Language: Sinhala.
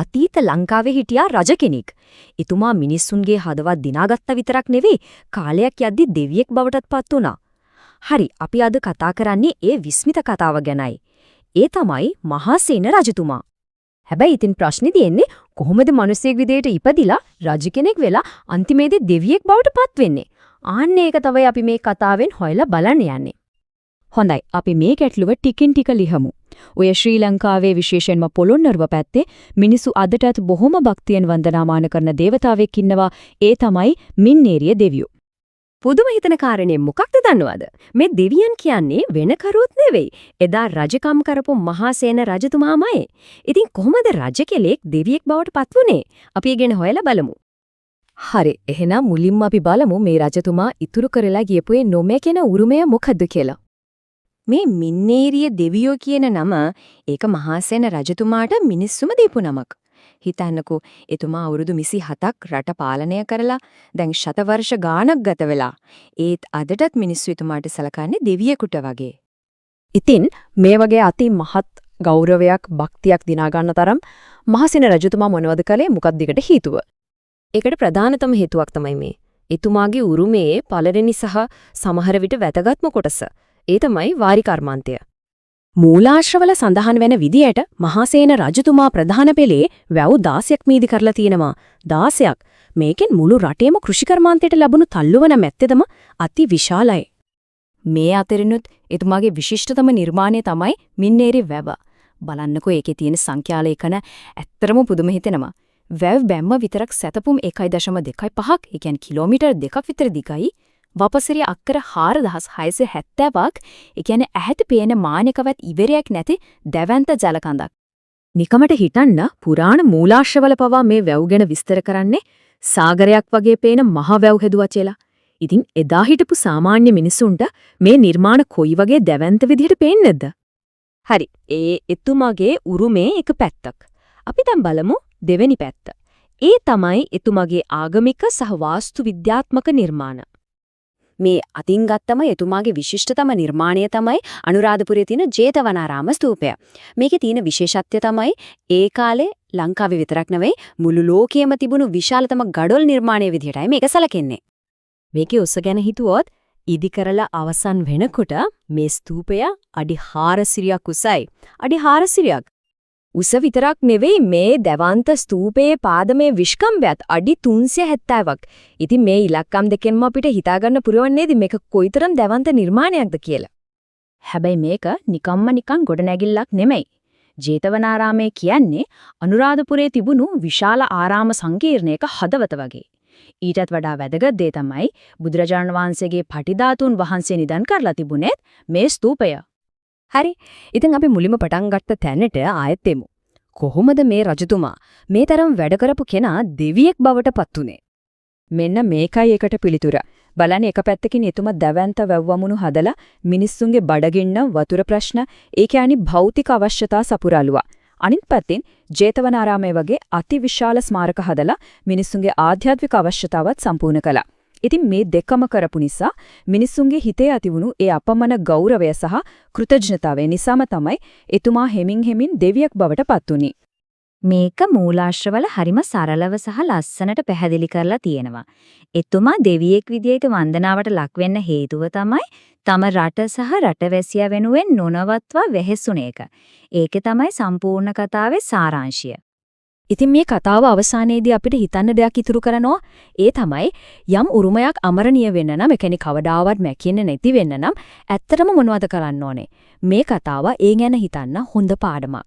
අතීත ලංකාවේ හිටියා රජ කෙනෙක්. එතුමා මිනිස්සුන්ගේ හදවත් දිනාගත්ත විතරක් නෙවෙයි, කාලයක් යද්දි දෙවියෙක් බවටත් පත් වුණා. හරි, අපි අද කතා කරන්නේ ඒ විස්මිත කතාව ගැනයි. ඒ තමයි මහාසේන රජතුමා. හැබැයි ඉතින් ප්‍රශ්නේ තියෙන්නේ කොහොමද මිනිසෙක් විදියට ඉපදිලා රජ කෙනෙක් වෙලා අන්තිමේදී දෙවියෙක් බවට පත් වෙන්නේ? ආන්න ඒක තමයි අපි මේ කතාවෙන් හොයලා බලන්න යන්නේ. හොඳයි, අපි මේ ගැටලුව ටිකෙන් ටික ලිහමු. ඔය ශ්‍රී ලංකාවේ විශේෂයෙන්ම පොළොන්නරුව පැත්තේ මිනිස්සු අදටත් බොහොම භක්තියෙන් වන්දනාමාන කරන දේවතාවෙක් ඉන්නවා. ඒ තමයි මින්නේරිය දෙවියෝ. පුදුම හිතන කාරණේ මොකක්ද දන්නවද? මේ දෙවියන් කියන්නේ වෙන කරුවත් නෙවෙයි. එදා රජකම් කරපු මහාසේන රජතුමාමයි. ඉතින් කොහොමද රජ කෙනෙක් දෙවියෙක් බවට පත් වුනේ? අපි ඒ ගැන හොයලා බලමු. හරි, එහෙනම් මුලින්ම අපි බලමු මේ රජතුමා ඉතුරු කරලා ගියපු ඒ නොමැකෙන උරුමය මොකද්ද කියලා. මේ මින්නේරිය දෙවියෝ කියන නම ඒක මහාසේන රජතුමාට මිනිස්සුම දීපු නමක්. හිතන්නකෝ, එතුමා අවුරුදු 27ක් රට පාලනය කරලා දැන් ශතවර්ෂ ගාණක් ගත වෙලා. ඒත් අදටත් මිනිස්සු එතුමාට සලකන්නේ දෙවියෙකුට වගේ. ඉතින් මේ වගේ අති මහත් ගෞරවයක් භක්තියක් දිනා ගන්න තරම් මහසේන රජතුමා මොනවද කළේ, මොකක්ද ඒකට හේතුව? ඒකට ප්‍රධානතම හේතුවක් තමයි මේ. එතුමාගේ උරුමයේ පළවෙනි සහ සමහර විට වැදගත්ම කොටස. ඒ තමයි වාරි කර්මාන්තය. මූලාශ්‍රවල සඳහන් වෙන විදියට මහසේන රජතුමා ප්‍රධාන පෙළේ වැව් 16ක් මීදි කරලා තියෙනවා. 16ක්. මේකෙන් මුළු රටේම කෘෂිකර්මාන්තයට ලැබුණු තල්ලුව නම් ඇත්තදම අති විශාලයි. මේ අතරිනුත් එතුමාගේ විශිෂ්ටතම නිර්මාණය තමයි මින්නේරි වැව. බලන්නකෝ ඒකේ තියෙන සංඛ්‍යාලේඛන ඇත්තටම පුදුම හිතෙනවා. වැව් බැම්ම විතරක් සැතපුම් 1.25ක්, ඒ කියන්නේ කිලෝමීටර් 2ක් විතර දිගයි. වපසරිය අක්කර 4670ක්, ඒ කියන්නේ ඇහැට පේන මානකවත් ඉවරයක් නැති දැවැන්ත ජල කඳක්. නිකමට හිතන්න, පුරාණ මූලාශ්‍රවල පවා මේ වැව් ගැන විස්තර කරන්නේ සාගරයක් වගේ පේන මහ වැව් හැදුවා කියලා. ඉතින් එදා හිටපු සාමාන්‍ය මිනිසුන්ට මේ නිර්මාණ කොයි වගේ දැවැන්ත විදිහට පේන්නේ නැද්ද? හරි. ඒ එතුමාගේ උරුමේ එක පැත්තක්. අපි දැන් බලමු දෙවෙනි පැත්ත. ඒ තමයි එතුමාගේ ආගමික සහ වාස්තු විද්‍යාත්මක නිර්මාණ. මේ අතින් ගත්තම එතුමාගේ විශිෂ්ටතම නිර්මාණය තමයි අනුරාධපුරයේ තියෙන ජේතවනාරාම ස්තූපය. මේකේ තියෙන විශේෂත්වය තමයි ඒ කාලේ ලංකාවේ විතරක් නෙවෙයි මුළු ලෝකයේම තිබුණු විශාලතම ගඩොල් නිර්මාණය විදිහටයි මේක සැලකෙන්නේ. මේකේ උස ගැන හිතුවොත් ඉදි කරලා අවසන් වෙනකොට මේ ස්තූපය අඩි 400ක් උසයි. අඩි 400ක්. උස විතරක් නෙවෙයි, මේ දැවන්ත ස්තූපයේ පාදමේ විශ්කම්භයත් අඩි 370ක්. ඉතින් මේ ඉලක්කම් දෙකෙන්ම අපිට හිතා ගන්න පුළුවන් නේද මේක කොයිතරම් දැවන්ත නිර්මාණයක්ද කියලා. හැබැයි මේක නිකම්ම නිකන් ගොඩනැගිල්ලක් නෙමෙයි. ජේතවනාරාමය කියන්නේ අනුරාධපුරයේ තිබුණු විශාල ආරාම සංකීර්ණයක හදවත වගේ. ඊටත් වඩා වැදගත් දේ තමයි බුදුරජාණන් වහන්සේගේ පටිධාතුන් වහන්සේ නිදන් කරලා තිබුණේත් මේ ස්තූපය. හරි. ඉතින් අපි මුලින්ම පටන් ගත්ත තැනට ආයෙත් එමු. කොහොමද මේ රජතුමා, මේ තරම් වැඩ කරපු කෙනා දෙවියෙක් බවට පත් වුනේ? මෙන්න මේකයි ඒකට පිළිතුර. බලන්න, එක පැත්තකින් එතුමා දැවැන්ත වැව්වමුණු හදලා මිනිස්සුන්ගේ බඩගින්න, වතුර ප්‍රශ්න, ඒ කියන්නේ භෞතික අවශ්‍යතා සපුරාලුවා. අනිත් පැත්තෙන් ජේතවනාරාමය වගේ අතිවිශාල ස්මාරක හදලා මිනිස්සුන්ගේ ආධ්‍යාත්මික අවශ්‍යතාවත් සම්පූර්ණ කළා. ඉතින් මේ දෙකම කරපු නිසා මිනිස්සුන්ගේ හිතේ ඇතිවුණු ඒ අපමණ ගෞරවය සහ කෘතඥතාවය නිසාම තමයි එතුමා හෙමින් හෙමින් දෙවියෙක් බවට පත් වුනේ. මේක මූලාශ්‍රවල හරිම සරලව සහ ලස්සනට පැහැදිලි කරලා තියෙනවා. එතුමා දෙවියෙක් විදියට වන්දනාවට ලක් වෙන්න හේතුව තමයි තම රට සහ රටවැසියා වෙනුවෙන් නොනවත්වා වෙහෙසුන එක. ඒක තමයි සම්පූර්ණ කතාවේ සාරාංශය. ඉතින් මේ කතාව අවසානයේදී අපිට හිතන්න දෙයක් ඉතුරු කරනවා. ඒ තමයි යම් උරුමයක් අමරණීය වෙන්න නම්, ඒ කියන්නේ කවදාවත් මැකෙන්නේ නැති වෙන්න නම් ඇත්තටම මොනවද කරන්න ඕනේ? මේ කතාව ඒ ගැන හිතන්න හොඳ පාඩමක්.